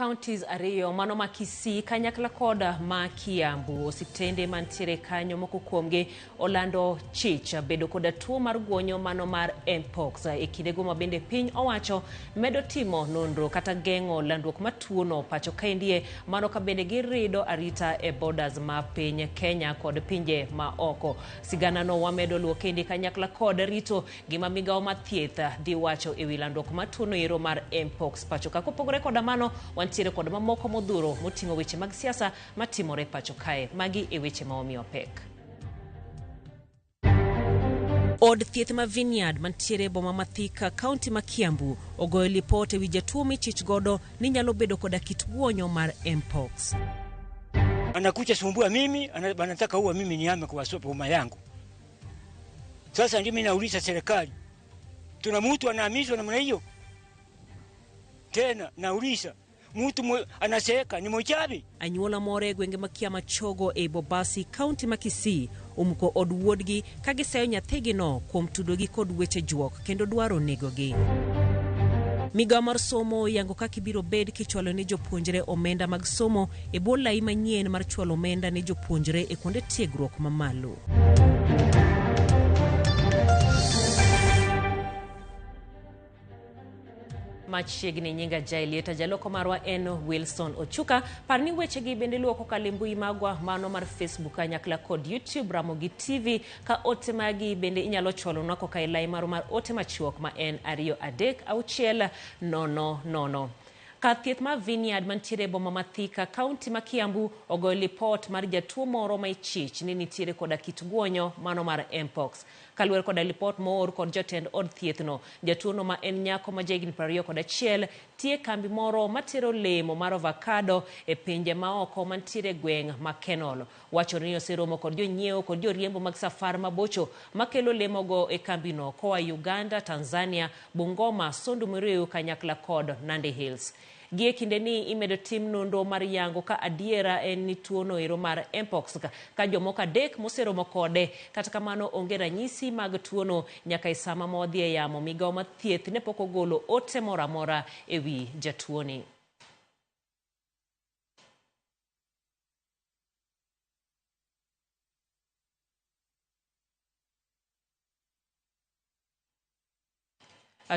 Counties ariyo mano ma Kisii kanyakla kod ma Kiambu, osiptende mantiere kanyo moko kuomgi olando chich bedo koda tuo mar guonyo mano mar Mpox e kindego ma bende piny owacho medo timo nonro kata geng'o landruok mar tuono pacho kaendie mano ka bende girido arita e borders ma piny Kenya kod pinje ma oko. Siganano wamedo luwo kendi kanyakla kod rito gima migawo mar thieth dhi wacho ewi landruok mar tuono ero mar Mpox pacho ka. Kopogore koda mano, wantiere kod mamoko modhuro moting'o weche mag siasa matimore pacho kae. Magi e weche ma wamiyo pek. Od thieth ma Vineyard mantiere e boma ma Thika, kaunti ma Kiambu, ogoyo lipot ewi jatuo michich godo ni nyalo bedo koda kit guonyo mar Mpox. Anakuja sumbua mimi, anataka uwa mimi niame kwa boma yangu. Sasa ndio mimi nauliza serikali, tuna mtu anahamishwa namna hiyo? Tena nauliza mtu anaseeka ni mchawi? Anyuola moro e gwenge ma Kiamachogo ei Bobasi, kaunti ma Kisii, omuko od wuodgi ka giseyo nyathigino kuom tudogi kod weche juok kendo dwaro negogi. Migawo mar somo oyango kaka ibiro bed kichwalo ne jopuonjre omenda mag somo e bwo lai manyien mar chwalo omenda ne jopuonjre e kuonde tiegruok mamalo. Machiegni nyinga Jaelieta, jaloko marwa en Wilson Ochuka. Par ni wechegi bende luwo kokalo e mbui magwa mano mar Facebook kanyakla kod YouTube Ramogi TV, ka ote magi bende inyalo chwalonwa koka e lai marwa mar ote machuok ma en 2 3 6 0 0. Kar thieth mar Vineyard mantiere e boma ma Thika, kaunti ma Kiambu, ogoyo lipot mar jatuo moro ma ichich ni nitiere koda kit guonyo mano mar Mpox. Kaluwore koda lipot moor kod jatend od thiethno, jatuono ma en nyako ma jahigni 21 tiye kambi moro matero olemo mar avocado e pinje maoko mantiere e gweng' ma Kenol. Wachore ni oseromo kod jonyiewo kod joriembo mag safar mabocho makelo olemogo e kambino koa Uganda, Tanzania, Bungoma, Sondu Miriu kanyakla kod Nandi Hills. Gie kindeni imedo tim nonro mar yango ka adiera en ni tuono ero mar Mpox ka jomoko adek moseromo kode, kata kamano onge ranyisi mag tuono nyaka e sama ma wadhi e yamo. Migawo mar thieth ne pok ogolo ote moro amora e wi jatuoni.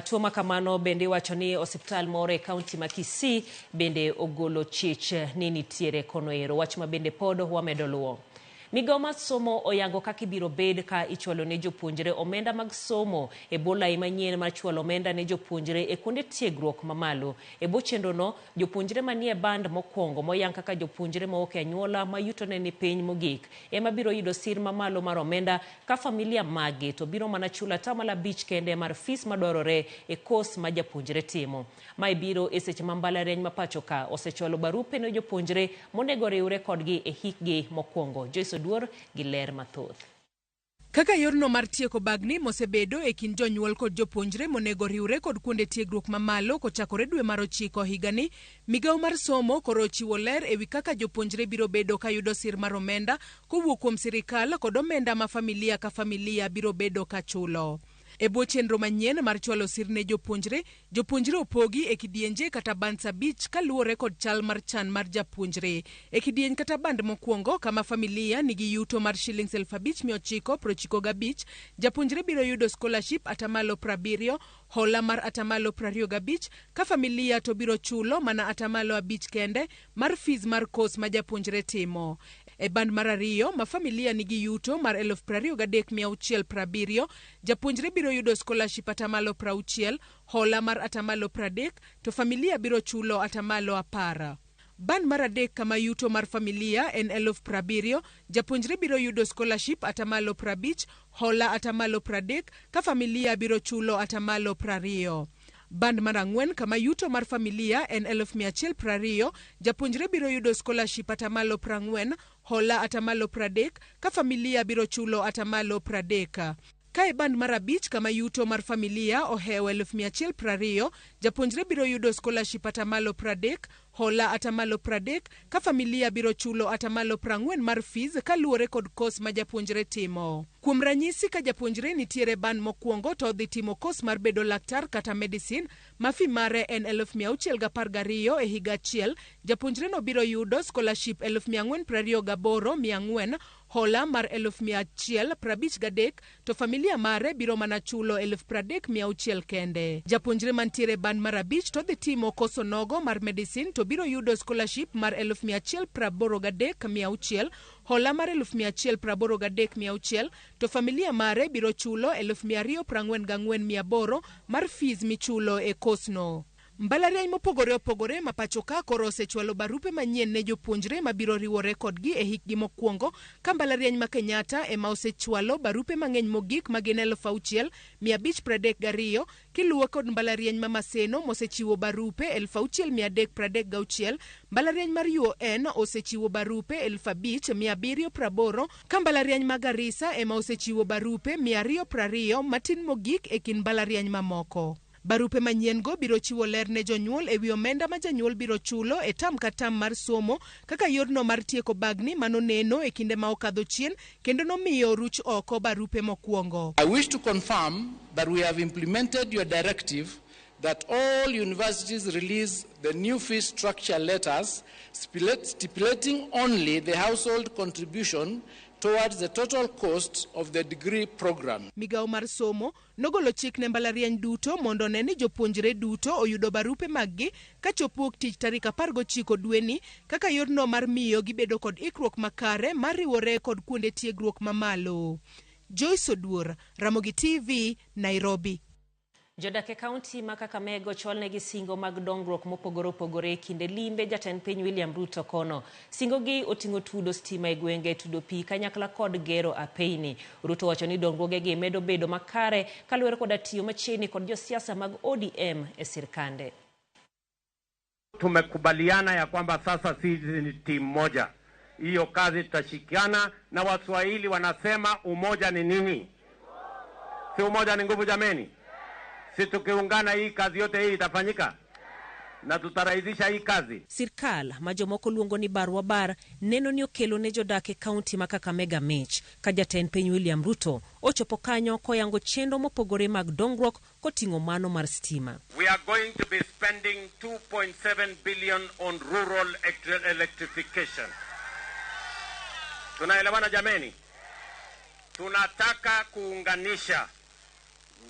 Tuo ma kamano bende iwacho ni osiptal moro e kaunti ma Kisii bende ogolo chich ni nitiere kono ero, wach ma bende pod wamedo luwo. Migawo mar somo oyango kaka ibiro bed ka ichwalo ne jopuonjre omenda mag somo e bwo lai manyien mar chwalo omenda ne jopuonjre e kuonde tiegruok mamalo. E bwo chenrono, jopuonjre manie band mokwongo moyang kaka jopuonjre mowuok e anyuola ma yutone ni piny mogik ema biro yudo sir mamalo mar omenda ka familia magi to biro mana chulo atamalo abich kende mar fis madwarore e kos ma japuonjre timo. Mae biro e seche ma mbalariany ma pacho ka osechwalo barupe ne jopuonjre monego riwre kodgi e hikgi mokwongo. Joyce Oduor gi ler mathoth. Kaka yorno mar tieko bagni mosebedo e kind jonyuol kod jopuonjre monego riwre kod kuonde tiegruok mamalo kochakore dwe mar ochiko higani, migawo mar somo koro ochiwo ler ewi kaka jopuonjre biro bedo ka yudo sir mar omenda kowuok kuom sirikal kod omenda ma familia ka familia biro bedo ka chulo. E bwo chenro manyien mar chwalo sir ne jopuonjre, jopuonjre opogi e kidienje kata bands abich kaluwore kod chal mar chan mar japuonjre. E kidieny kata band mokwongo kama familia nigi yuto mar shillings 5,995, japuonjre biro yudo scholarship atamalo 70, hola mar atamalo 25, ka familia to biro chulo mana atamalo abich kende mar fees mar course ma japuonjre timo. E band mar ariyo ma familia nigi yuto mar 23,670, japuonjre biro yudo scholarship atamalo 60, hola mar atamalo 30, to familia biro chulo atamalo 10. Band mar adek kama yuto mar familia en 70,000, japuonjre biro yudo scholarship atamalo 50, hola atamalo 30, ka familia biro chulo atamalo 20. Band mar ang'wen kama yuto mar familia en 120,000, japuonjre biro yudo scholarship atamalo 40, hola atamalo 30, ka familia biro chulo atamalo 30. Ka e band mar 5 kama yuto mar familia ohewo 120,000, japuonjre biro yudo scholarship 30%, hola 30%, ka familia biro chulo 40% mar fees kaluwore kod kos ma japuonjre timo. Kuom ranyisi, ka japuonjre nitiere band mokwongo to odhi timo kos mar bedo laktar kata medicine ma fee mare en 612,000 e higa achiel, japuonjre no biro yudo scholarship 428,400, hola mar 153,000 to familia mare biro mana chulo 30,600 kende. Japuonjre mantiere band mar 5 to dhi timo koso nogo mar medicine to biro yudo scholarship mar 183,600, hola mar 183,600 to familia mare biro chulo 244,800 mar fees michulo e kosno. Mbalariany mopogore opogore ma pacho ka koro osechwalo barupe manyien ne jopuonjre mabiro riwore kodgi e hikgi mokwongo, ka mbalariany ma Kenyatta ema osechwalo barupe mang'eny mogik ma gin 6,532, kiluwe kod mbalariany ma Maseno mosechiwo barupe 6,336, mbalariany mar UoN osechiwo barupe 5,780, ka mbalariany ma Garissa ema osechiwo barupe 220 matin mogik e kind mbalariany mamoko. Barupe manyien go biro chiwo ler ne jonyuol e wi omenda ma janyuol biro chulo e tam ka tam mar somo kaka yorno mar tieko bagni manoneno e kinde ma okadho chien kendo nomiyo ruch oko barupe mokwongo. I wish to confirm that we have implemented your directive that all universities release the new fee structure letters stipulating only the household contribution towards the total cost of the degree program. Migawo mar somo nogolo chik ne mbalariany duto mondo one ni jopuonjre duto oyudo barupe maggi kachop wuok tich tarik 19 dweni kaka yorno mar miyo gibedo kod ikruok makare mar riwore kod kuonde tiegruok mamalo. Joyce Oduor, Ramogi TV, Nairobi. Jodak e kaunti ma Kakamega ochwalnegi singo mag dongruok mopogore opogore e kinde limbe jatend piny William Ruto kono. Singogi oting'o tudo stima e gwenge, tudo pi kanyakla kod gero apeyni. Ruto wacho ni dongruogegi medo bedo makare kaluwore koda tiyo machiegni kod josiasa mag ODM e sirkande. Tumekubaliana ya kwamba sasa sisi ni timu moja. Hiyo kazi tutashikiana, na Waswahili wanasema umoja ni nini? Si umoja ni nguvu jameni? Si tukiungana hii kazi yote hii itafanyika na tutarahisisha hii kazi. Sirkal ma jomoko luongo ni barwa bar neno ni okelo ne jodak e kaunti ma Kakamega mich ka jatend piny William Ruto ochopo kanyo koyango chenro mopogore mag dongruok koting'o mano mar stima. We are going to be spending 2.7 billion on rural electrification. Tunaelewana jameni? Tunataka kuunganisha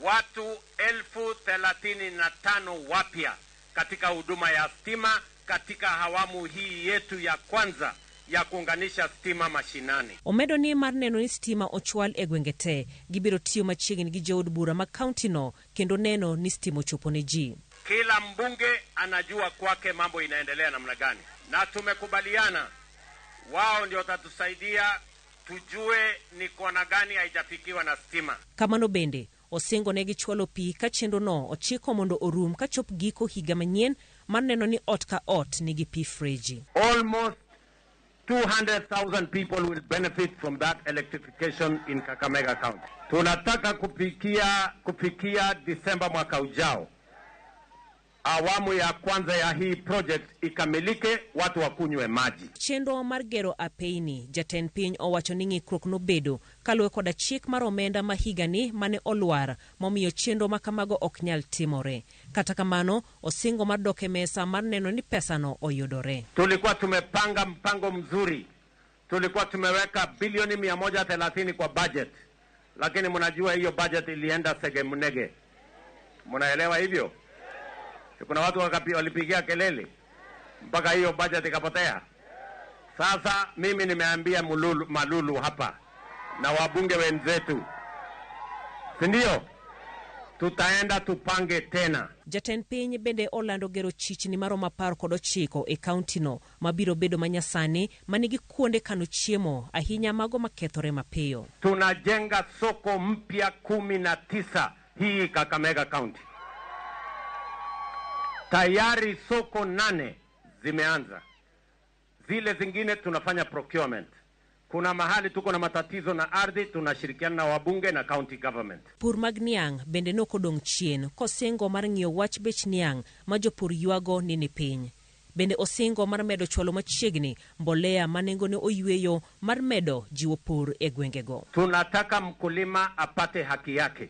watu 35,000 wapya katika huduma ya stima katika awamu hii yetu ya kwanza ya kuunganisha stima mashinani. Omedo ni mar neno ni stima ochwal e gwenge te, gibiro tiyo machiegni gi jood bura ma kaunti no kendo neno ni stima ochopo ne ji. Kila mbunge anajua kwake mambo inaendelea namna gani, na tumekubaliana wao ndio watatusaidia tujue ni kona gani haijafikiwa na stima. Kamano bende osingo ne gichwalo pi ka chenro no ochiko mondo orum kachop giko higa manyien mar neno ni ot ka ot nigi pi freji. Almost 200,000 people will benefit from that electrification in Kakamega County. Tunataka kufikia Disemba mwaka ujao, awamu ya kwanza ya hii project ikamilike, watu wakunywe maji. Chenro mar gero apeyni, jatend piny owacho ni ng'ikruok nobedo kaluwore koda chik mar omenda ma higani mane olwar momiyo chenro ma kamago ok nyal timore. Kata kamano, osingo mar dok e mesa mar neno ni pesano oyudore. Tulikuwa tumepanga mpango mzuri, tulikuwa tumeweka bilioni 130 kwa budget, lakini mnajua hiyo budget ilienda segemunege. Mnaelewa hivyo? Kuna watu walipigia kelele mpaka hiyo budget ikapotea. Sasa mimi nimeambia Malulu hapa na wabunge wenzetu, si ndio? Tutaenda tupange tena. Jatend piny bende olando gero chichni maromo 19 e kaunti no mabiro bedo manyasani manigi kuonde kano chiemo ahinya mago makethore mapiyo. Tunajenga soko mpya 19 hii Kakamega County. Tayari soko 8 zimeanza. Zile zingine tunafanya procurement. Kuna mahali tuko na matatizo na ardhi, tunashirikiana na wabunge na county government. Pur mag niang' bende ne ok odong' chien kosingo mar ng'iyo wach bech niang' ma jopur ywago ni ni piny. Bende osingo mar medo chwalo machiegni mbolea ma nengone oyweyo mar medo jiwo pur e gwengego. Tunataka mkulima apate haki yake.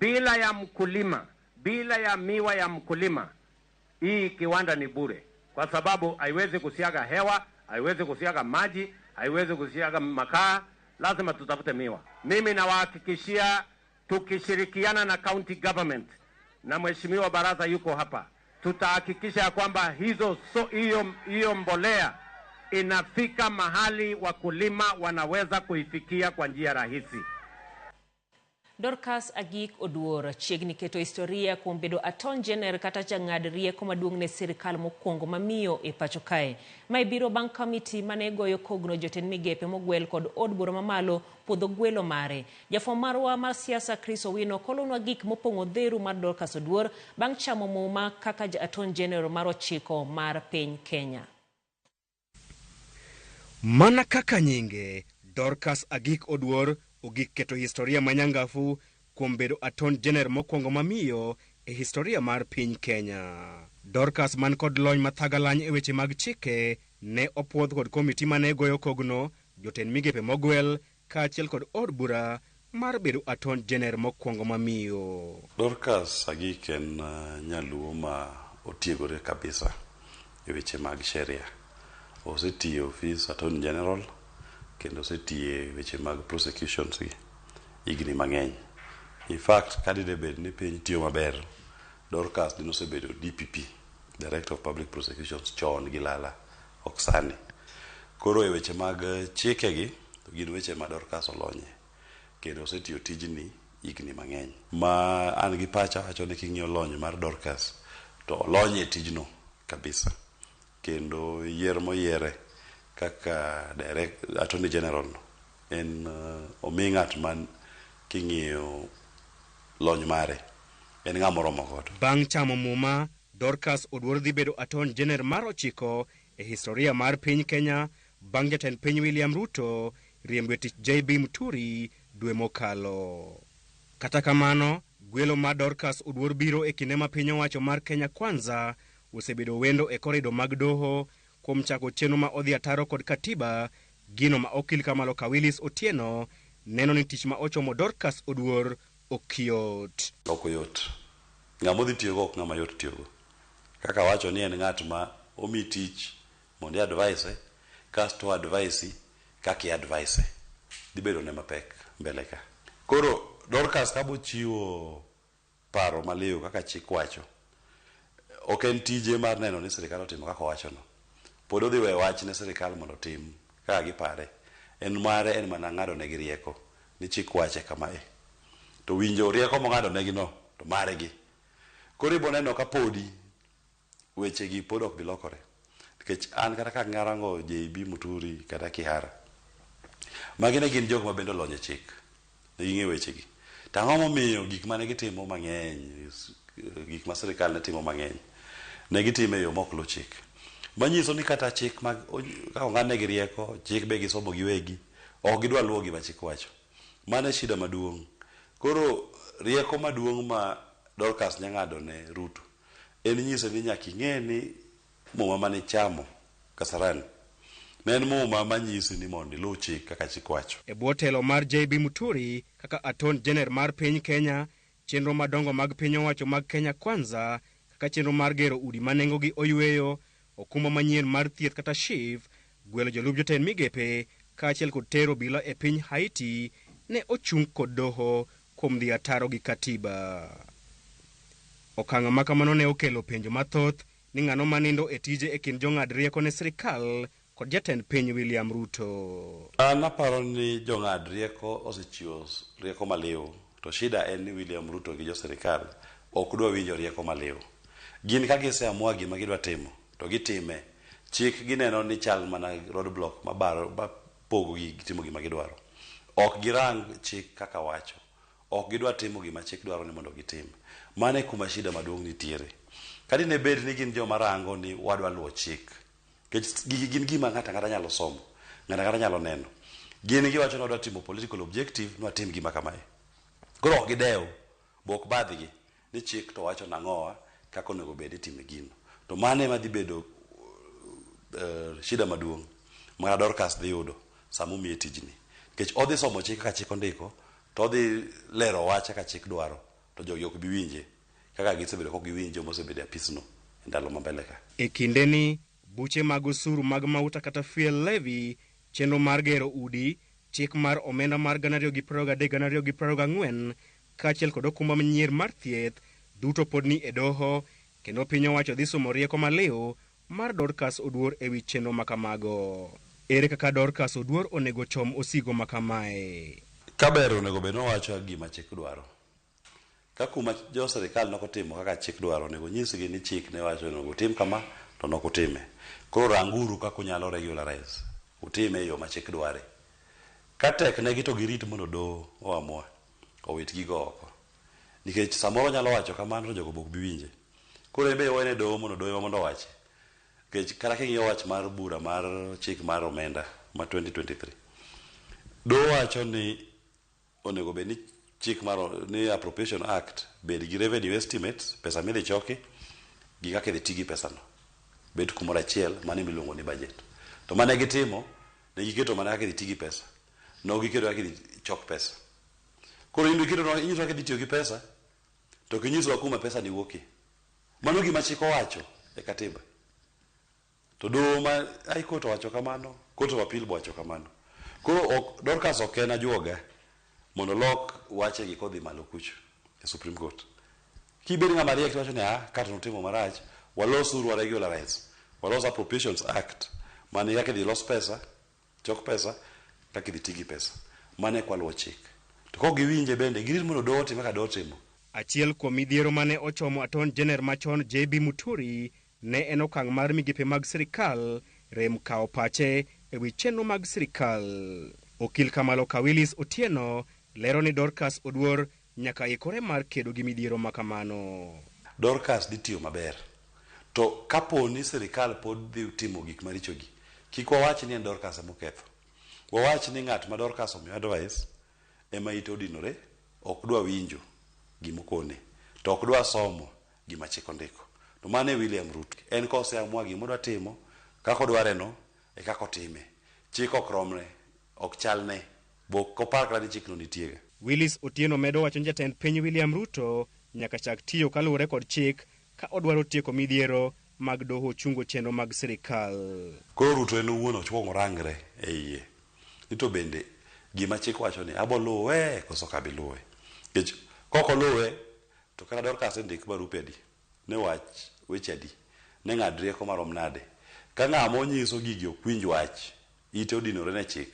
Bila ya mkulima, bila ya miwa ya mkulima, hii kiwanda ni bure, kwa sababu haiwezi kusiaga hewa, haiwezi kusiaga maji, haiwezi kusiaga makaa. Lazima tutafute miwa. Mimi nawahakikishia, tukishirikiana na county government na mheshimiwa baraza yuko hapa, tutahakikisha ya kwamba hizo so, hiyo hiyo mbolea inafika mahali wakulima wanaweza kuifikia kwa njia rahisi. Dorcas Agik Oduor chiegni keto historia kuom bedo Attorney General kata jang'ad rieko maduong' ne sirikal mokwongo mamiyo e pacho kae. Mae biro bang' komiti mane goyo kogno jotend migepe mogwel kod od bura mamalo puodho gwelo mare. Jafwambo marwa mar siasa Chris Owino kolonwa gik mopong'o dheru mar Dorcas Oduor bang' chamo muma kaka ja Attorney General mar ochiko mar piny Kenya. Mana kaka nyinge, Dorcas Agik Oduor ogik keto historia manyangafu kuom bedo Attorney General mokwongo mamiyo e historia mar piny Kenya. Dorcas man kod lony mathagalany e weche mag chike ne opuodh kod komiti mane goyo kogno, jotend migepe mogwel kaachiel kod od bura mar bedo Attorney General mokwongo mamiyo. Dorcas Agik en nyaluo ma otiegore kabisa e weche mag sheria. Osetiyo e ofis Attorney General kendo osetiyo e weche mag prosecutions gi higni mang'eny. In fact, ka dine bed ni piny tiyo maber, Dorcas dine osebedo DPP, Director of Public Prosecutions chon gi lala, ok sani. Koro e weche mag chike gi, to gin weche ma Dorcas olonye kendo osetiyo tijni higni mang'eny. Ma an gi pacha wacho ni king'iyo lony mar Dorcas, to olony e tijno kabisa. Kendo yier moyiere kaka direct Attorney General no en omi ng'at man king'iyo lony mare en ng'ama oromo godo. Bang' chamo muma, Dorcas Oduor dhi bedo Attorney General mar ochiko e historia mar piny Kenya bang' jatend piny William Ruto riembo e tich JB Muturi dwe mokalo. Kata kamano, gwelo mar Dorcas Oduor biro e kinde ma piny owacho mar Kenya Kwanza osebedo wendo e korido mag doho kuom chako chenro ma odhi ataro kod katiba, gino ma okil Kamalo Willis Otieno neno ni tich ma ochomo Dorcas Oduor ok yot. Ok oyot. Ng'ama odhi tiyogo ok ng'ama yot tiyogo. Kaka wacho ni en ng'at ma omi tich mondo i advise kasto advise kaka i advise dhi bedo ne mapek mbele ka. Koro Dorcas ka bochiwo paro maliw kaka chik wacho, ok en tije mar neno ni sirikal otimo kaka owachono. Pod odhi weyo wach ne sirikal mondo otim kaka gipare. En mare en mana ng'ado negi rieko ni chik wache kama e. To winjo rieko mong'ado negi no to margi. Koro ibo neno ka podi weche gi pod ok bi lokore. Nikech an kata ka ngarango JB Muturi kata Kihara, magi ne gin jok ma bende olony e chik. Ne ging'e weche gi. To ang'o momiyo gik mane gitimo mang'eny, gik ma sirikal ne timo mang'eny, ne gitimo e yo mok luw chik. Manyiso ni kata chik mag ka ong'adnegi rieko, chik be gisomo giwegi, ok gidwa luwo gima chik wacho. Mano e shida maduong'. Koro rieko maduong' ma Dorcas nya ng'ado ne Ruto en nyise ni nyaka ing'e ni muma mane ichamo Kasarani ne en muma manyisi ni mondo iluw chik kaka chik wacho. E bwo telo mar JB Muturi kaka Attorney General mar piny Kenya, chenro madongo mag piny owacho mag Kenya Kwanza kaka chenro mar gero udi ma nengogi oyweyo, okumba manyien mar thieth kata SHIF, gwelo jolup jotend migepe kaachiel kod tero obila e piny Haiti ne ochung kod doho kuom dhi ataro gi katiba. Okang' ma kamano ne okelo penjo mathoth ni ng'ano manindo e tije e kind jong'ad rieko ne sirikal kod jatend piny William Ruto. An aparo ni jong'ad rieko osechiwo rieko maliw to shida en ni William Ruto gi jo sirikal ok dwa winjo rieko maliw. Gin ka giseamua gima gidwa timo to gitime. Chik gineno ni chal mana roadblock mabaro mapogo gi timo gima gidwaro. Ok girang chik kaka wacho. Ok gidwa timo gima chik dwaro ni mondo gitim. Mano e kuma shida maduong' nitiere. Ka dine bed ni gin joma rango ni wadwa luwo chik, nikech gigi gin gima ng'ato ang'ata nyalo somo. Ng'ato ang'ata nyalo neno. Gin giwacho ni wadwa timo political objective ni watim gima kamae. Koro ok gidew, be ok badhgi ni chik to wacho nang'owa kaka onego bed itime gino. To mano ema dhi bedo shida maduong' ma Dorcas dhi yudo sama omiye tijni. Nikech odhi somo chik kaka chik ondiko, to odhi lero wach kaka chik dwaro, to jogi ok bi winje kaka gisebedo kok giwinj joma osebedo e apisno e ndalo ma mbele ka. E kindeni, buche mag osuru mag mauta kata fuel levy, chenro mar gero udi, chik mar omenda mar 2023-2024 kaachiel kod okumba manyien mar thieth duto pod ni e doho kendo piny owacho dhi somo rieko maliw mar Dorcas Oduor ewi chenro makamago. Ere kaka Dorcas Oduor onego chom osigo makamae? Kaber onego bed nowacho gima chik dwaro. Ka kuma jo sirikal nokotimo kaka chik dwaro, onego nyisgi ni chik ne wacho onego utim kama to nokutime. Koro ranguru kaka unyalo regularize, utime e yo ma chik dware. Ka tek negi to girit mondo doho oamua owit gigo oko. Nikech samoro onyalo wacho kamano to jogo be ok bi winje. Koro en be owene doho mondo doho ema mondo owachi. Nikech kata king'iyo wach mar bura mar chik mar omenda ma 2023, doho wacho ni onego bed ni chik mar ni Appropriation Act bed gi revenue estimates, pesa midhi choki gi kaka idhi ti gi pesano. Bet kumoro achiel, mano emiluongo ni budget. To mane gitimo, ne giketo mana kaka idhi ti gi pesa. Ne ok giketo kaka idhi chok pesa. Koro in iketo inyiso kaka idhi tiyo gi pesa, to ok inyisowa kuma pesa ni wuokie. Mano gima chik owacho e katiba. To doho ma High Court owacho kamano, Court of Appeal be owacho kamano. Koro ok, Dorcas ok en ajuoga mondo olok wachegi kodhi malo kucho e Supreme Court. Kibed ng'ama riek tiwacho ni ah, ka to nutimo marach, walosuru wa regularize, walos Appropriations Act mani kaka idhi los pesa, chok pesa, kaka idhi ti gi pesa. Mano e kwaluwo chik. To kok giwinje bende, girit mondo doho otim kaka doho timo. Achiel kuom midhiero mane ochomo Attorney General machon JB Muturi ne en okang' mar migepe mag sirikal rem kawo pache ewi chenro mag sirikal. Okil Kamaloka Willis Otieno lero ni Dorcas Oduor nyaka ikore mar kedo gi midhiero makamano. Dorcas dhi tiyo maber. To kapo ni sirikal pod dhi timo gik marichogi, kik wawach ni en Dorcas emoketho. Wawach ni ng'at ma Dorcas omiyo advice ema ite odinore, ok dwa winjo gimokone, to ok dwa somo gima chik ondiko. To mano e William Ruto. En koseamua gima odwa timo, kaka odware no, e kaka otime. Chik ok romre, ok chalne, bo ok opar kata ni chikno nitie ga. Willis Otieno medo wacho ni jatend piny William Ruto nyaka chak tiyo kaluwore kod chik ka odwaro tieko midhiero mag doho chungo chenro mag sirikal. Koro Ruto en owuon okwongo orangre e iye. Ni to bende gima chik wacho ni abo luwe koso ok abi luwe. Nikech kok oluwe to kata Dorcas ndik barupe adi, ne wach weche adi, ne ng'ad rieko marom nade. Ka ng'ama onyiso gigi ok winj wach, ite odinore ne chik,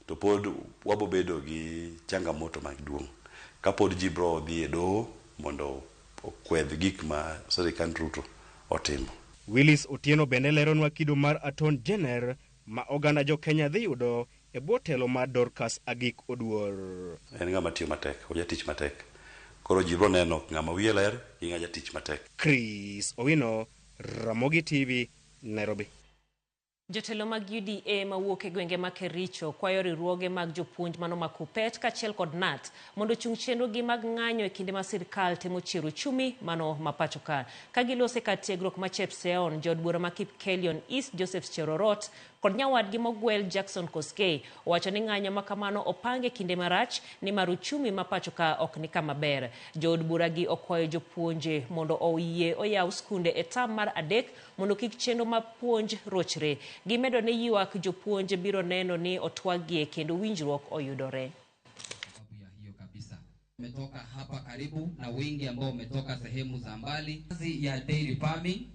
to pod wabo bedo gi changamoto maduong'. Kapod ji bro dhi e doho mondo okwedh gik ma sirikand Ruto otimo. Willis Otieno bende leronwa kido mar Attorney General ma oganda jo Kenya dhi yudo e bwo telo mar Dorcas Agik Oduor. En ng'ama tiyo matek, ojatich matek. Koro ji bro neno ng'ama wiye ler gi ng'a jatich matek. Chris Owino, Ramogi TV, Nairobi. Jotelo mag UDA mawuok e gwenge ma Kericho kwayo riwruoge mag jopuonj mano ma KUPPET kaachiel kod KNUT mondo ochung chenrogi mag ng'anyo e kinde ma sirkal temo chiero uchumi mano ma pacho ka. Ka gilose kar tiegruok ma Chepseon, jood bura ma Kipkelion East Joseph Cherorot kod nyawadgi mogwel Jackson Koskei owacho ni ng'anyo ma kamano opang e kinde marach nimar uchumi ma pacho ka ok ni kama ber. Jood bura gi okwayo jopuonje mondo oyie oyaw skunde e tam mar adek mondo kik chenro mar puonj rochre. Gimedo ni ywak jopuonj biro neno ni otwagie kendo winjruok oyudore. Umetoka hapa karibu na wengi ambao umetoka sehemu za mbali. Kazi ya dairy farming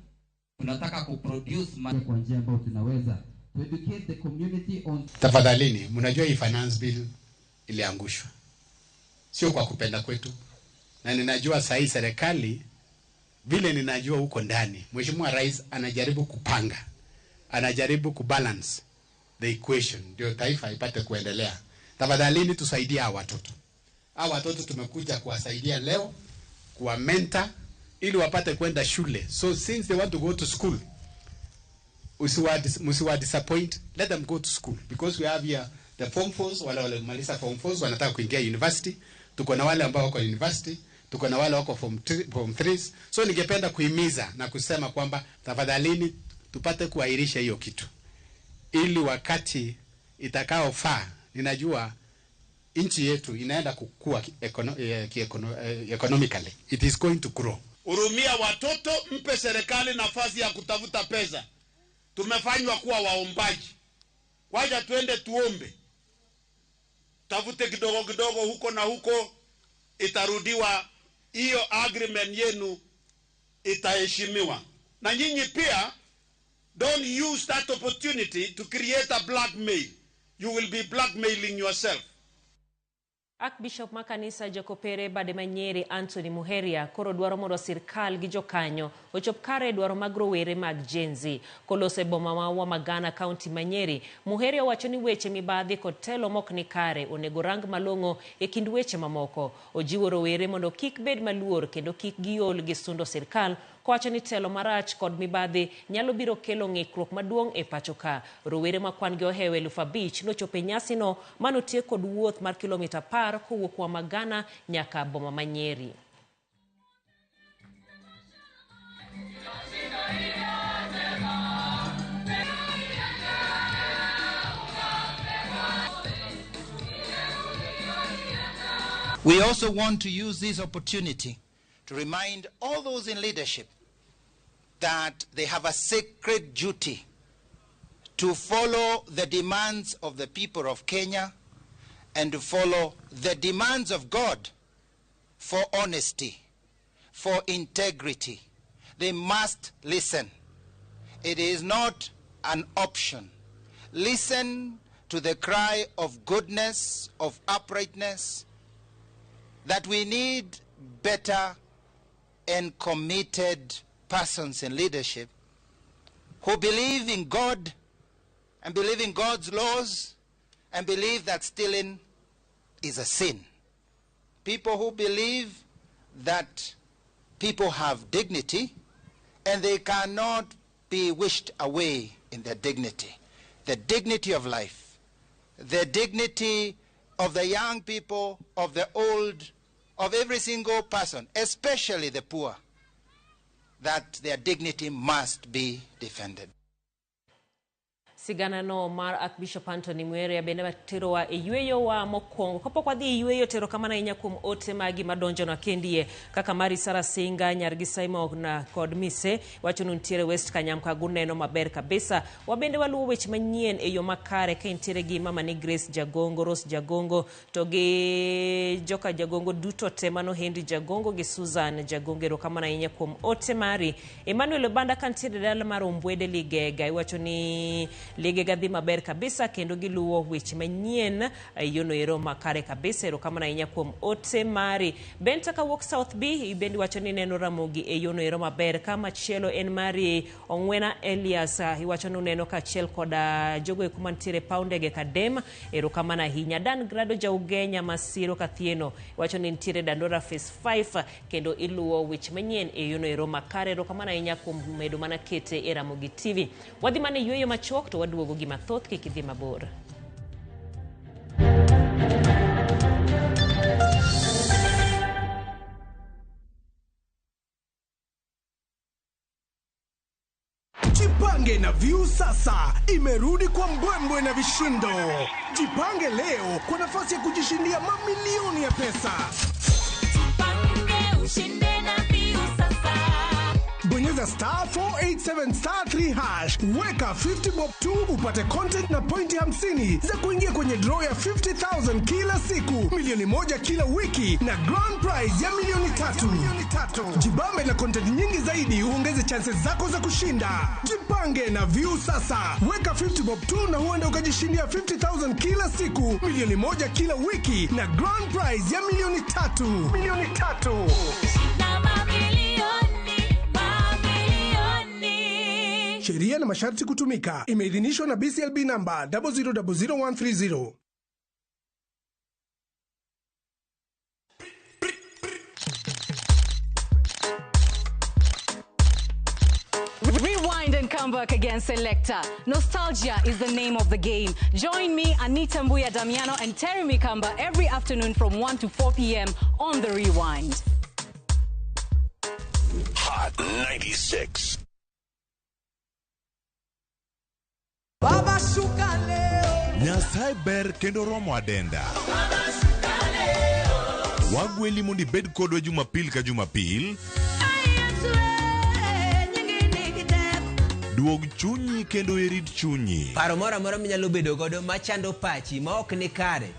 tunataka kuproduce kwa njia ambayo tunaweza to educate the community on. Tafadhalini, mnajua hii finance bill iliangushwa, sio kwa kupenda kwetu, na ninajua saa hii serikali vile ninajua huko ndani, Mheshimiwa Rais anajaribu kupanga, anajaribu kubalance the equation ndio taifa ipate kuendelea. Tafadhalini tusaidie hawa watoto. Hawa watoto tumekuja kuwasaidia leo, kuwa mentor ili wapate kwenda shule. So since they want to go to school, Msiwa disappoint, let them go to school, because we have here the form 4s, wale walimaliza form 4s wanataka kuingia university, tuko na wale ambao wako university, tuko na wale wako form 3s. So ningependa kuhimiza na kusema kwamba tafadhalini tupate kuahirisha hiyo kitu ili wakati itakaofaa. Ninajua nchi yetu inaenda kukua economically, it is going to grow. Hurumia watoto, mpe serikali nafasi ya kutafuta pesa. Tumefanywa kuwa waombaji. Wacha tuende tuombe, tafute kidogo kidogo huko na huko, itarudiwa hiyo agreement yenu, itaheshimiwa. Na nyinyi pia, don't use that opportunity to create a blackmail. You will be blackmailing yourself. Archbishop ma kanisa Jokopere Bade Manyeri Anthony Muheria koro dwaro mondo sirkal gi jokanyo ochop kare dwaro mag rowere mag Gen Z. Kolose boma ma Wamagana kaunti ma Nyeri, Muheria owacho ni weche mibadhi kod telo mok ni kare onego rang malong'o e kind weche mamoko. Ojiwo rowere mondo kik bed maluor kendo kik giol gi sundo sirkal, kowacho ni telo marach kod mibadhi nyalo biro kelo ng'ikruok maduong' e pacho ka. Rowere ma kwan gi ohewo 5,000 nochopo e nyasino manotiek kod wuoth mar kilomita 10 kowuok Wamagana nyaka boma ma Nyeri. We also want to use this opportunity to remind all those in leadership that they have a sacred duty to follow the demands of the people of Kenya and to follow the demands of God for honesty, for integrity. They must listen. It is not an option. Listen to the cry of goodness, of uprightness, that we need better and committed persons in leadership who believe in God and believe in God's laws and believe that stealing is a sin. People who believe that people have dignity and they cannot be wished away in their dignity. The dignity of life, the dignity of the young people, of the old, of every single person, especially the poor, that their dignity must be defended. Sigana no mar Archbishop Anthony Muheria bende terowa e yweyo wa mokwongo. Kapok wadhi e yweyo, tero kamano ahinya kuom ote magi madonjono kendie kaka mari Sara Singa, nyargi Simon na kod Mise wacho ni nitiere West Kanyamka guneno maber kabisa. Wabende waluwo weche manyien e yo makare ka intiere gi mama ni Grace Jagongo, Rose Jagongo to gi joka Jagongo duto te, mano Henry Jagongo gi Susan Jagongo. Erokamano ahinya kuom ote mari. Emmanuel Obanda ka nitiere dala mar Ombwede Ligega iwacho ni Ligega dhi maber kabisa kendo giluwo weche manyien yono ero makare kabisa. Erokamano ahinya kuom ote mari. Benta kawuok South B bende wacho ni neno Ramogi e yono ero maber. Kama chielo en mari Ongwena Elias iwacho ni uneno kaachiel koda jogo eko mantiere paw ndege Kadem. Erokamano ahinya. Dan Grado Jaugenya Masiro Kathieno iwacho ni nitiere Dandora Phase 5 kendo iluwo weche manyien e yono ero makare. Erokamano ahinya kuom medo mana kete e Ramogi TV. Wadhi mana e yweyo machuok to waduogo gi mathoth, kik idhi mabor. Jipange na Viusasa imerudi kwa mbwembwe na vishindo. Jipange leo kwa nafasi ya kujishindia mamilioni ya pesa. Jipange ushinde na Viusasa. Bonyeza star 487 star 3 hash, weka 50 bob 2 upate content na pointi 50 za kuingia kwenye draw ya 50,000 kila siku, milioni 1 kila wiki na grand prize ya milioni 3. Jibambe na content nyingi zaidi uongeze chances zako za kushinda. Jipange na Viusasa, weka 50 bob 2 na huenda ukajishindia 50,000 kila siku, milioni 1 kila wiki na grand prize ya milioni 3. Milioni 3. Na mamilioni. Sheria na masharti kutumika. Imeidhinishwa na BCLB namba 0000130. Rewind and Welcome back again, Selector. Nostalgia is the name of the game. Join me, Anita Mbuya Damiano, and Terry Mikamba every afternoon from 1 to 4 p.m. on The Rewind. Hot 96. Baba shuka leo. Nyasaye ber kendo romo adenda. Wagweli mondo ibed kodwa Jumapil ka Jumapil. Duog chunyi kendo irit chunyi. Paro moro amora minyalo bedo godo machando pachi ma ok ni kare,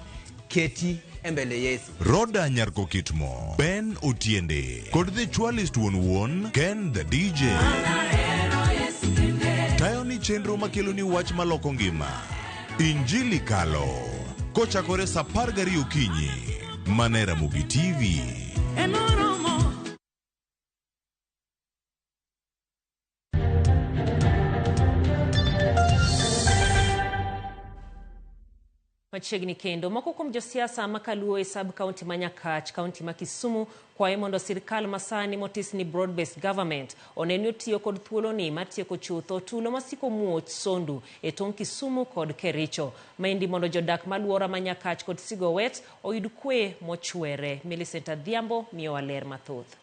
keti e mbele Yesu. Roda Nyarkokitmo, Ben Otiende, kod The Chwalist wuon wuon, Ken the DJ. Tayo ni chenro makelo ni wach maloko ngima. Injili Kalo. Kochakore saa 12 okinyi. Mana e Ramogi TV. Machiegni kendo moko kuom josiasa makaluo e sub county ma Nyakach, county ma Kisumu, kwaye mondo sirkal masani motis ni broad based government one ni otiyo kod thuoloni mar tieko chutho tulo masiko muoch Sondu e tong' Kisumu kod Kericho. Maendi mondo jodak maluora ma Nyakach kod Sigowet oyud kwe mochwere. Millicent Adhiambo miyowa ler mathoth.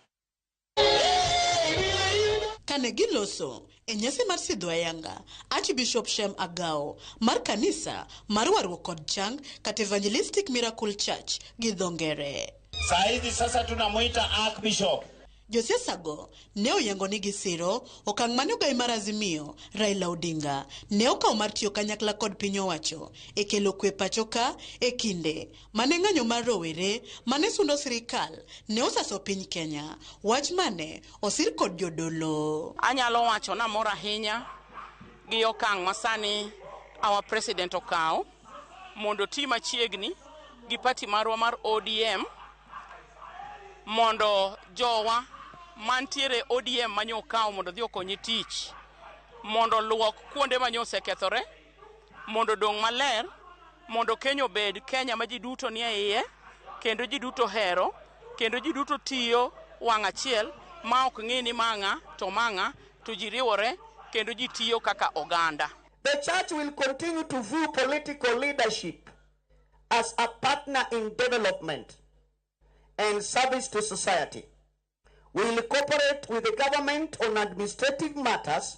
Kane giloso e nyasi mar sidho ayanga, Archbishop Shem Agao mar kanisa mar warruok kod chang kata Evangelistic Miracle Church gi dho ngere. Saa hizi sasa tunamuita Archbishop. Josiasago ne oyango ni gisiro okang' mane ogai mar Azimio Raila Odinga ne okawo mar tiyo kanyakla kod piny owacho e kelo kwe pacho ka e kinde mane ng'anyo mar rowere mane sundo sirikal ne osaso piny Kenya, wach mane osir kod jodolo. Anyalo wacho namor ahinya gi okang' masani our president okawo mondo oti machiegni gi party marwa mar ODM mondo jowa mantiere ODM manyo okawo mondo odhi okonye tich, mondo luok kuonde manyo osekethore, mondo odong' maler, mondo Kenya obed Kenya ma ji duto nie iye, kendo ji duto hero, kendo ji duto tiyo wang' achiel ma ok ng'i ni mang'a to mang'a, to ji riwore kendo ji tiyo kaka oganda. The church will continue to view political leadership as a partner in development and service to society. We will cooperate with the government on administrative matters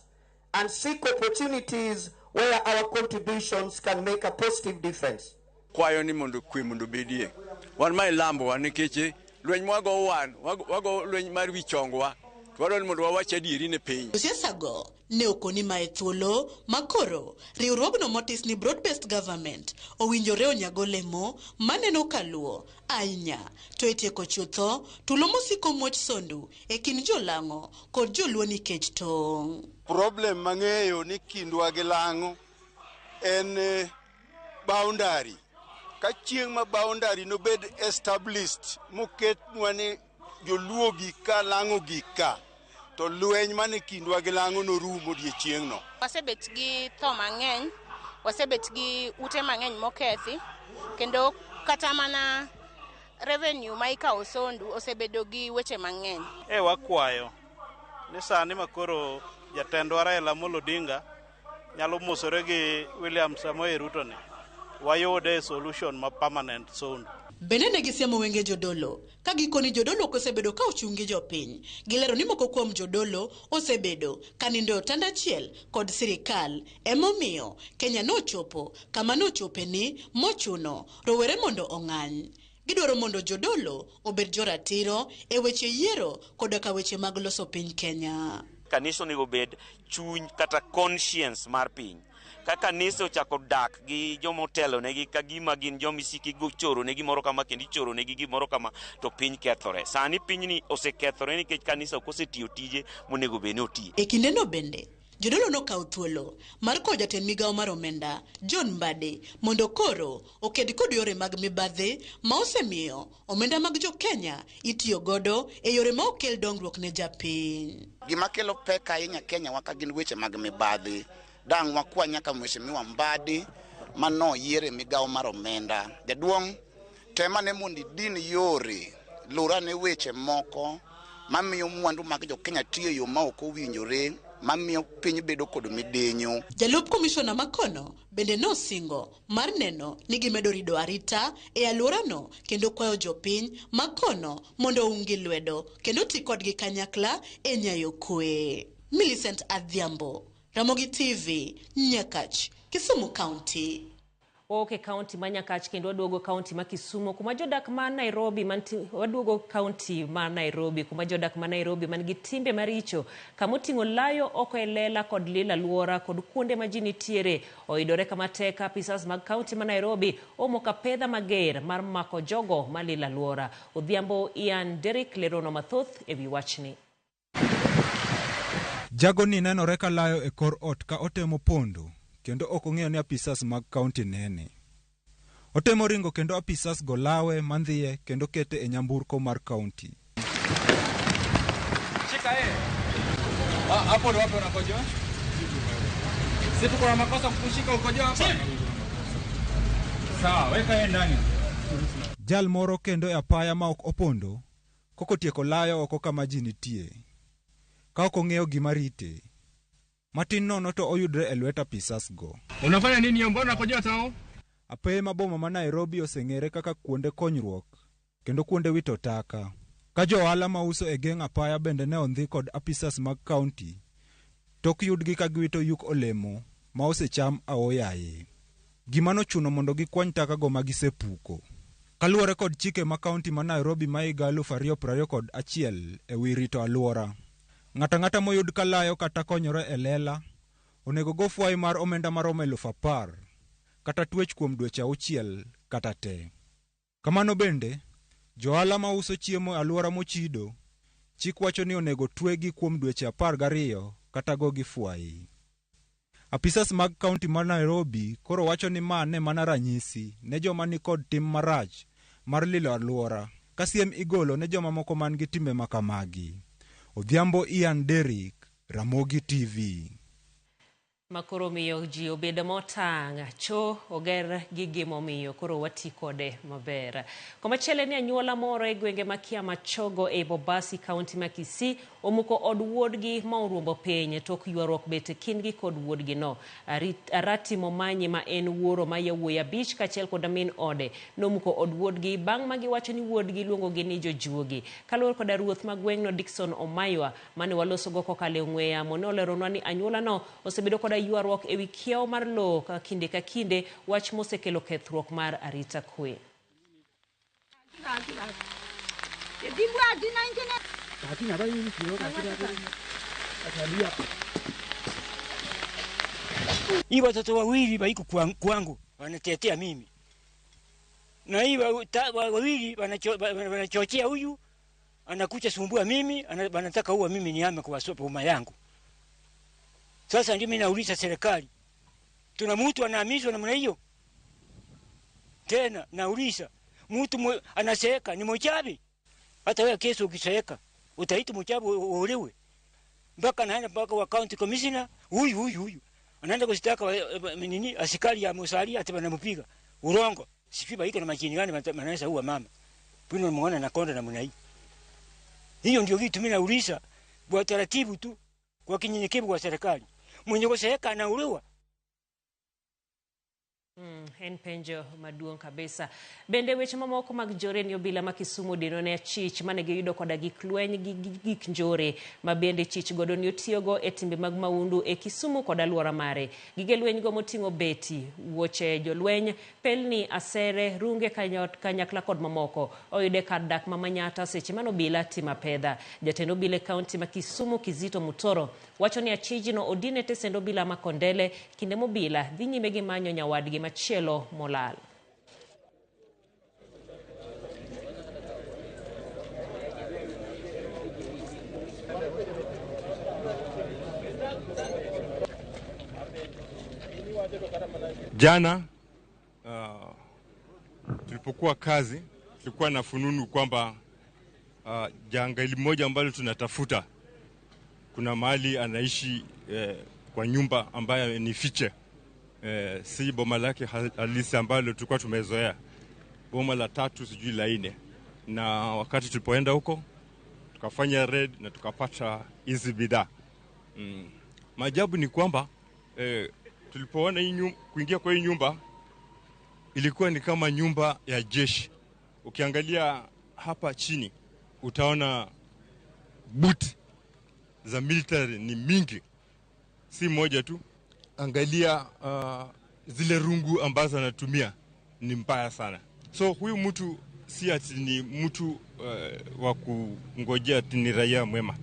and seek opportunities where our contributions can make a positive difference. Kwayo ni mondo kwe mondo bedie. Wan ma ilambowa nikech lweny mwago wan, wago lweny mar wi chongwa. To wadwaro ni mondo wawach adieri ne piny. Josiasago ne okoni mae thuolo makoro riwruogno motis ni broad based government owinjore onyago lemo maneno kaluo ahinya to e tieko chutho tulo mosiko muoch Sondu e kind jolang'o kod joluo nikech tong'. Problem mang'eyo ni kindwa gi lang'o en boundary. Ka chieng' ma boundary nobed established moketnwa ni joluo gi ka lang'o gi ka, to lweny mane kindwa gi lang'o norum odiechieng'no. Wasebet gi tho mang'eny, wasebet gi ute mang'eny mokethi, kendo kata mana revenue ma ikawo Sondu osebedo gi weche mang'eny. E wakwayo ni sani makoro jatendwa Raila Amolo Odinga nyalo mosore gi William Samoei Ruto ni wayude solution ma permanent Sondu. Bende ne gisiemo wenge jodolo ka gikoni jodolo ok osebedo ka ochung' gi jopiny. Gilero ni moko kuom jodolo osebedo ka nindo e otanda achiel kod sirikal, emomiyo Kenya nochopo kama nochope ni mochuno rowere mondo ong'any. Gidwaro mondo jodolo obed joratiro e weche yiero koda ka weche mag loso piny Kenya. Kanisa onego obed chuny kata conscience mar piny. Ka kanisa ochako dak gi joma otelonegi ka gima gin joma isiki choronegi gimoro kama kendo ichoronegi gimoro kama, to piny kethore. Sani pinyni osekethore nikech kanisa ok osetiyo tije monego bed ni otiyo. E kindeno bende, jodolo nokawo thuolo mar kowo jatend migawo mar omenda John Mbadi mondo koro oked kod yore mag mibadhi ma osemiyo omenda mag jo Kenya itiyo godo e yore ma ok kel dongruok ne japiny. Gima kelo pek ahinya Kenya wa ka gin weche mag mibadhi. Dang' wakwa nyaka Mheshimiwa Mbadi manoyier e migawo mar omenda. Jaduong', temane mondo idin yore, lurane weche moko mamiyo mwandu mag jo Kenya tiyo e yo ma ok owinjore. mamiyo piny bedo kod midenyo. Jalup komishona makono bende nosingo mar neno ni gimedo rido arita e alworano kendo kwayo jopiny makono mondo oungi lwedo kendo ti kodgi kanyakla e nyayo kwe. Millicent Adhiambo, Ramogi TV, Nyakach, Kisumu County. Wawuok e kaunti ma Nyakach kendo waduogo kaunti ma Kisumu kuma jodak ma Nairobi waduogo kaunti ma Nairobi kuma jodak ma Nairobi man gi timbe maricho kama oting'o layo oko e lela kod lilo alwora kod kuonde ma ji nitiere oyudore kama tek. Apisas mag kaunti ma Nairobi omoko apedha mager mar mako jogo malilo alwora. Odhiambo Ian Derrick leronwa mathoth ewi wachni. Jagoni nenore ka layo e kor ot ka otemo pondo kendo ok ong'eyo ni apisas mag kaunti nene. Otemo ringo kendo apisas go lawe mandhiye kendo kete e nyamburko mar kaunti. Shika yeye. Hapo ndo wapi unakojoa? Si tuko na makosa kukushika ukojoa hapa? Sawa, weka yeye ndani. Jal moro kendo e apaya ma ok opondo kokotieko layo oko kama ji nitie. Ka ok ong'eyo gima rite. Matin nono to oyudre e lwet apisas go. Unafanya nini hiyo? Mbona unakojoa tao? Apeye ma boma ma Nairobi oseng'ere kaka kuonde konyruok kendo kuonde wito taka. Ka jo ohala mauso e geng' apaya bende ne ondhi kod apisas mag kaunti tok yudgi ka giwito yuk olemo ma osecham aoyaye. Gima nochuno mondo gikwany taka go ma gisepuko. Kaluwore kod chike ma kaunti ma Nairobi ma higa 2021 e wi rito alwora. Ng'ato ang'ata moyud ka layo kata konyore e lela onego go fwai mar omenda maromo 10,000 kata twech kuom dweche 6 kata te. Kamano bende, johala mauso chiemo e alwora mochido, chik wacho ni onego twegi kuom dweche 12 kata gogi fwai. Apisas mag kaunti ma Nairobi koro wacho ni ma ne mana ranyisi ne joma ni kod tim marach mar lilo alwora ka siem igolo ne joma moko man gi timbe makamagi. Odhiambo Ian Derrick, Ramogi TV. Makoro miyo ji obedo motang', cho oger gi gimomiyo koro wati kode maber. Komachielo ni anyuola moro e gwenge ma Kiamachogo e Bobasi kaunti ma Kisii omuko od wuodgi ma oruombo piny tok ywaruok bet e kindgi kod wuodgi no. Arati Momanyi ma en wuoro ma yawuoyi 5 kaachiel kod min ode nomuko od wuodgi bang' ma giwacho ni wuodgi luongogi ni jojuogi. Kaluwore koda ruoth ma gweng'no Dickson Omaywa mane walosogo kokalo e ong'we yamo ne oleronwa ni anyuola no osebedo koda ywaruok ewi kiewo mar lowo ka kinde ka kinde, wach mosekelo kethruok mar arita kwe. Hii watoto wawili waiko kwangu wanatetea mimi, na hii wawili wanachochea huyu anakuja sumbua mimi, anataka uwa mimi niame kwa boma yangu. Sasa ndio mimi nauliza serikali, tuna mtu anahamishwa namna hiyo? Tena nauliza, mtu anaseeka ni mchawi? Hata wewe kesho ukiseeka utaitwa mchawi uolewe. Mpaka naenda mpaka wa county commissioner huyu anaenda kushtaka nini askari ya Musalia ati wanampiga. Urongo. Sijui baiko na majini gani wanaweza uwa mama. Pino muone na konda namna hii. Hiyo ndio vitu mimi nauliza kwa taratibu tu, kwa kinyenyekevu kwa serikali. Mwenye kuseeka anauliwa. En penjo maduong' kabisa. Bende weche mamoko mag njore ni obila ma Kisumu dino ne achich mane giyudo koda gik lweny gi gik njore ma bende chich godo ni otiyogo e timbe mag maundu e Kisumu kod alwora mare. Gige lweny go moting'o beti, wuoche jolweny, pelni, asere, runge kanyakla kod mamoko oyude kar dak ma Manyata seche mane obila timo apedha. Jatend obila e kaunti ma Kisumu Kizito Mutoro wacho ni achijno odine tesend obila ma Kondele kinde mobila dhi nyime gi manyo nyawadgi machielo molal. Jana tulipokuwa kazi tulikuwa na fununu kwamba jangili moja ambalo tunatafuta kuna mahali anaishi kwa nyumba ambayo ni fiche. Si boma lake halisi ambalo tulikuwa tumezoea, boma la 3 sijui la 4. Na wakati tulipoenda huko tukafanya raid na tukapata hizi bidhaa. Maajabu ni kwamba tulipoona hii kuingia kwa hii nyumba ilikuwa ni kama nyumba ya jeshi. Ukiangalia hapa chini utaona boot za military ni mingi, si moja tu. Angalia zile rungu ambazo anatumia ni mbaya sana. So huyu mtu si ati ni mtu wa kungojea ati ni raia mwema.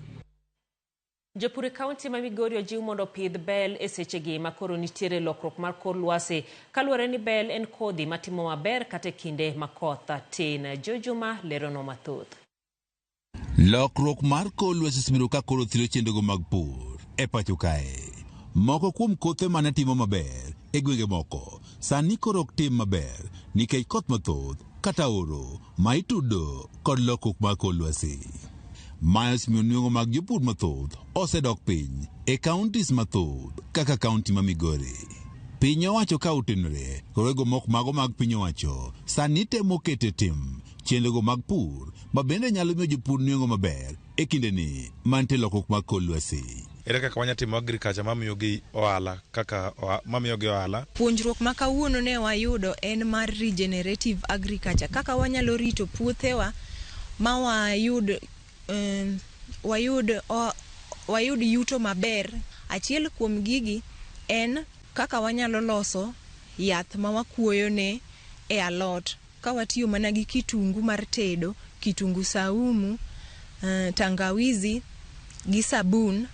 Jopur e kaunti ma Migori ojiw mondo opidh bel e sechegi ma koro nitiere lokruok mar kor lwasi kaluwore ni bel en kodhi matimo maber kata e kinde ma koth tin. Jojuma lerono mathoth. Lokruok mar kor lwasi osebedo ka koro thiro chenrogo mag pur e pacho kae. Moko kuom kothe mane timo maber e gwenge moko sani koro ok tim maber nikech koth mathoth kata oro ma itudo kod lokruok mar kor lwasi. Mae osemiyo nweng'o mag jopur mathoth osedok piny e kauntis mathoth kaka kaunti ma Migori. Piny owacho ka otenore rowego mok mago mag piny owacho sani temo keto e tim chenrogo mag pur ma bende nyalo miyo jopur nweng'o maber e kindeni mantie lokruok mag kor lwasi. Ere kaka wanyalo timo agriculture mamiyogi ohala kaka mamiyogi ohala. Puonjruok ma kawuono ne wayudo en mar regenerative agriculture, kaka wanyalo rito puothewa ma wayud yuto maber. Achiel kuom gigi en kaka wanyalo loso yath ma wakuoyo ne e alot ka watiyo mana gi kitungu mar tedo, kitungu saumu, tangawizi gi sabun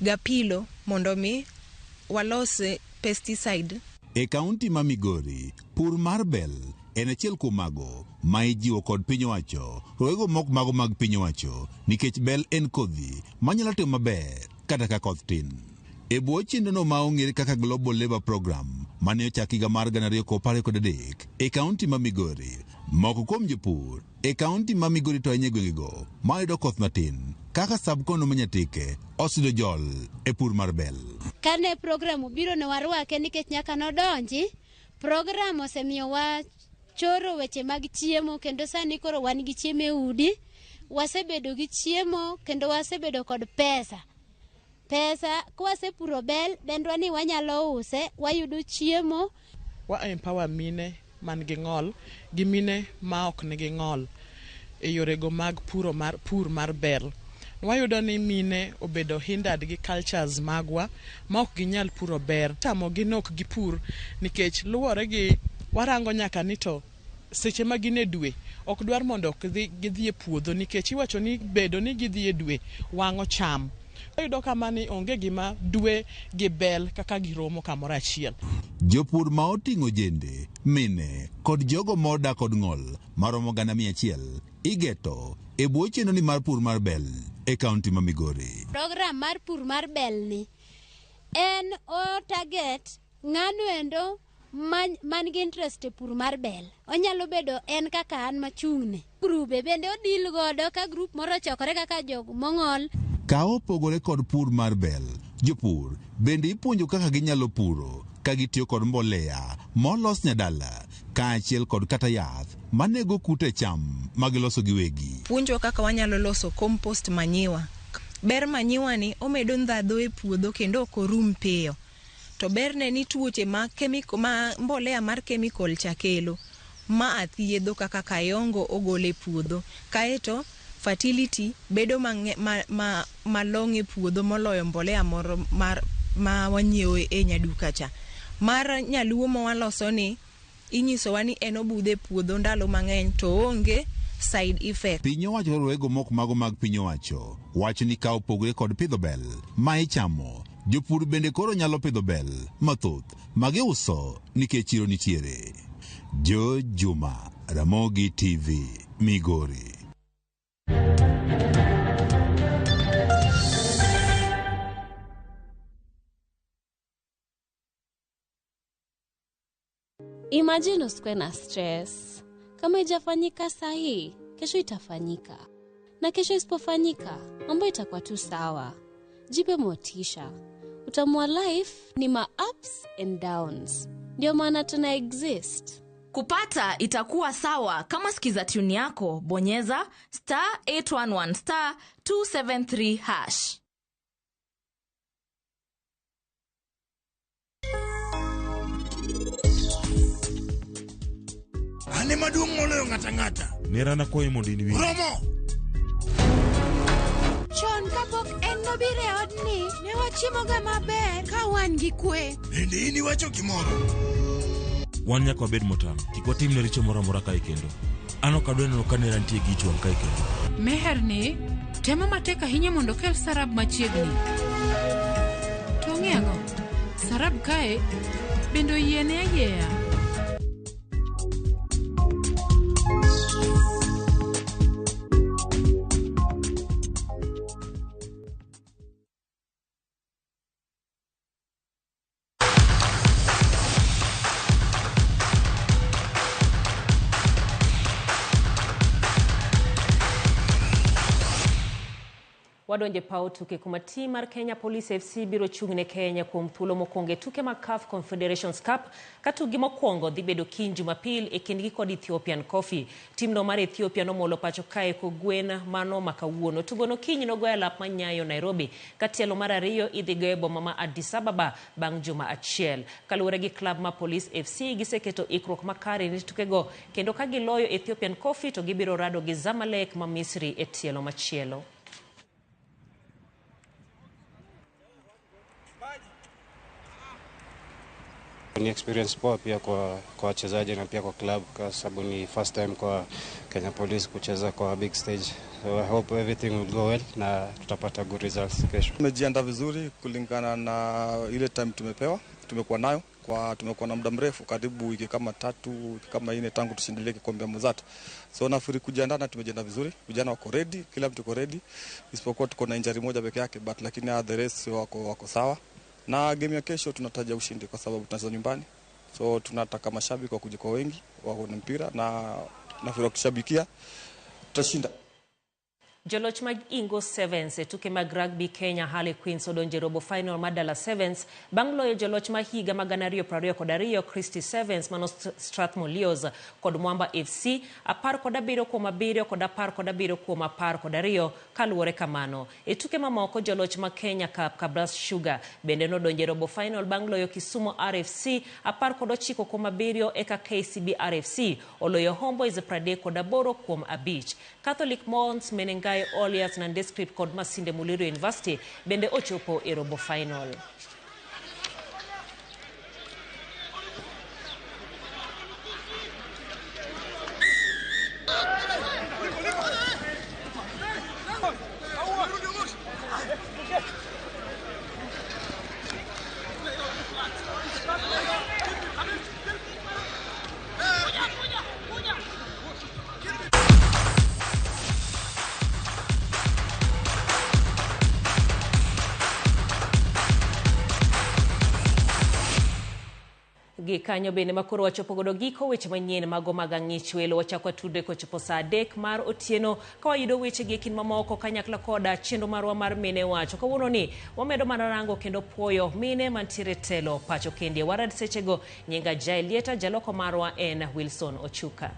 gapilo mondo mi walos pesticide. E kaunti ma Migori, pur mar bel en achiel kuom mago ma ijiwo kod piny owacho rowego mok mago mag piny owacho nikech bel en kodhi manyalo timo maber kata ka koth tin. E bwo chenrono ma ong'ere kaka Global Labour Program mane ochak higa mar 2023 e kaunti ma Migori, moko kuom jopur e kaunti ma Migori to ahinya e gwengego mayudo koth matin kaka sub-county ma Nyatike oseyudo jol e pur mar bel. Kane program obiro ne warwake nikech nyaka nodonji, program osemiyowa choro weche mag chiemo kendo sani koro wan gi chiemo e udi, wasebedo gi chiemo kendo wasebedo kod pesa. Pesa kwasepuro bel, bendwa ni wanyalo use, wayudo chiemo. Wa empower mine man gi ng'ol gi mine ma ok nigi ng'ol e yorego mag pur mar bel. Wayudo ni mine obedo hindered gi cultures magwa ma ok ginyal puro ber. Tamogi ni ok gipur nikech luwore gi warango nyaka ni to seche ma gin e dwe ok dwar mondo gidhi e puodho nikech iwacho ni bedo ni gidhi e dwe wang'o cham. Wayudo kama ni onge gima dwe gi bel kaka giromo kamoro achiel. Jopur ma oting'o jende, mine kod jogo ma odak kod ng'ol maromo 100,000 igeto e bwo chenro ni mar pur mar bel e kaunti ma Migori. Program mar pur mar bel ni en o target ng'ano endo man gi interest e pur mar bel. Onyalo bedo en kaka an machung'ne. Grube bende odil godo ka grup moro ochokore kaka jog mong'ol. Ka opogore kod pur mar bel, jopur bende ipuonjo kaka ginyalo puro ka gitiyo kod mbolea molos nyadala kaachiel kod kata yath manego kute cham magiloso giwegi. Puonjwa kaka wanyalo loso compost manyiwa. Ber manyiwa ni omedo ndhadhu e puodho kendo ok orum piyo. To berne ni tuoche ma ma mbolea mar chemical cha kelo ma thiedho kaka kayongo ogolo e puodho. Kaeto fertility bedo malong'o e puodho moloyo mbolea moro ma wanyiewo e nyaduka cha. Mar nyaluo ma waloso ni inyisowa ni en obudho e puodho ndalo mang'eny to onge side effect. Piny owacho rowego mok mago mag piny owacho wacho ni ka opogore kod pidho bel ma ichamo, jopur bende koro nyalo pidho bel mathoth ma giuso nikech chiro nitiere. Joe Juma, Ramogi TV, Migori. Imagine usikuwe na stress. Kama ijafanyika sahi, kesho itafanyika. Na kesho isipofanyika, mambo itakuwa tu sawa. Jipe motisha. Utamua life ni ma ups and downs. Ndio maana tuna exist. Kupata itakuwa sawa kama sikiza tune yako, bonyeza *811 *273#. An ema duong' moloyo ng'ato ang'ata. Nera nakwayi mondo in iwinj. Romo! Chon kapok en nobiro e odni, ne wachiemoga maber ka wan gi kwe. Bende in iwacho gimoro? Wan nyaka wabed motang'. Kik watimne richo moro amora kae kendo. An ok adwa neno ka nera nitie gi ich wang' kae kendo. Meher ni temo matek ahinya mondo okel Sarab machiegni. To ong'e ang'o? Sarab kae bende oyiene ayieya. Wadonje paw tuke kuma tim mar Kenya Police FC biro chung' ne Kenya kuom thuolo mokwongo e tuke mag CAF Confederations Cup ka tukgi mokwongo dhi bedo kiny Jumapil e kindgi kod Ethiopian Coffee. Timno mar Ethiopia nomolo pacho kae kogwen mano ma kawuono. Tugono kiny nogo e alap ma Nyayo Nairobi ka tielo mar ariyo idhi go e boma ma Addis Ababa bang' juma achiel. Kaluwore gi klab ma Police FC giseketo ikruok makare ne tukego kendo ka giloyo Ethiopian Coffee to gibiro rado gi Zamalek ma Misri e tielo machielo. Ni experience poa pia kwa wachezaji na pia kwa club kwa sababu ni first time kwa Kenya Police kucheza kwa big stage. So I hope everything will go well na tutapata good results kesho. Tumejiandaa vizuri kulingana na ile time tumepewa, tumekuwa nayo kwa tumekuwa na muda mrefu karibu wiki kama 3, wiki kama 4 tangu tushindilie kikombe ya Mozart. So nafikiri kujiandaa na tumejiandaa vizuri, vijana wako ready, kila mtu yuko ready isipokuwa tuko na injury moja peke yake but lakini the rest wako sawa. Na game ya kesho tunataja ushindi kwa sababu tunacheza nyumbani. So tunataka mashabiki wakuje kwa wengi, waone mpira na nafikiri kushabikia tutashinda. Joloch mag Ingo Sevens e tuke mag rugby Kenya Harlequins odonje robo final mar Dala Sevens bang' loyo joloch ma higa mag 2022 Christie Sevens mano Strathmore Leos kod Mwamba FC 17 kuom 7 kod 17 kuom 12 kaluwore kamano. E tuke mamoko joloch ma Kenya Cup Kabras Sugar bende nodonje robo final bang' loyo Kisumu RFC 19 kuom 7 eka KCB RFC oloyo Homeboyz 38 kuom 5. Catholic Mons Menengai Olias Nandescript kod Masinde Muliro University bende ochopo e robo final. Gi kanyo bende makoro wachopo godo giko weche manyien mago mag ang'ich welo wachako tudre kochopo saa 3 mar otieno ka wayudo weche gi kind mamoko kanyakla koda chenro marwa mar mine wacho. Kawuono ni wamedo mana rango kendo puoyo mine mantiere telo pacho kende. Warad sechego nyinga Jael Lieta, jaloko marwa en Wilson Ochuka.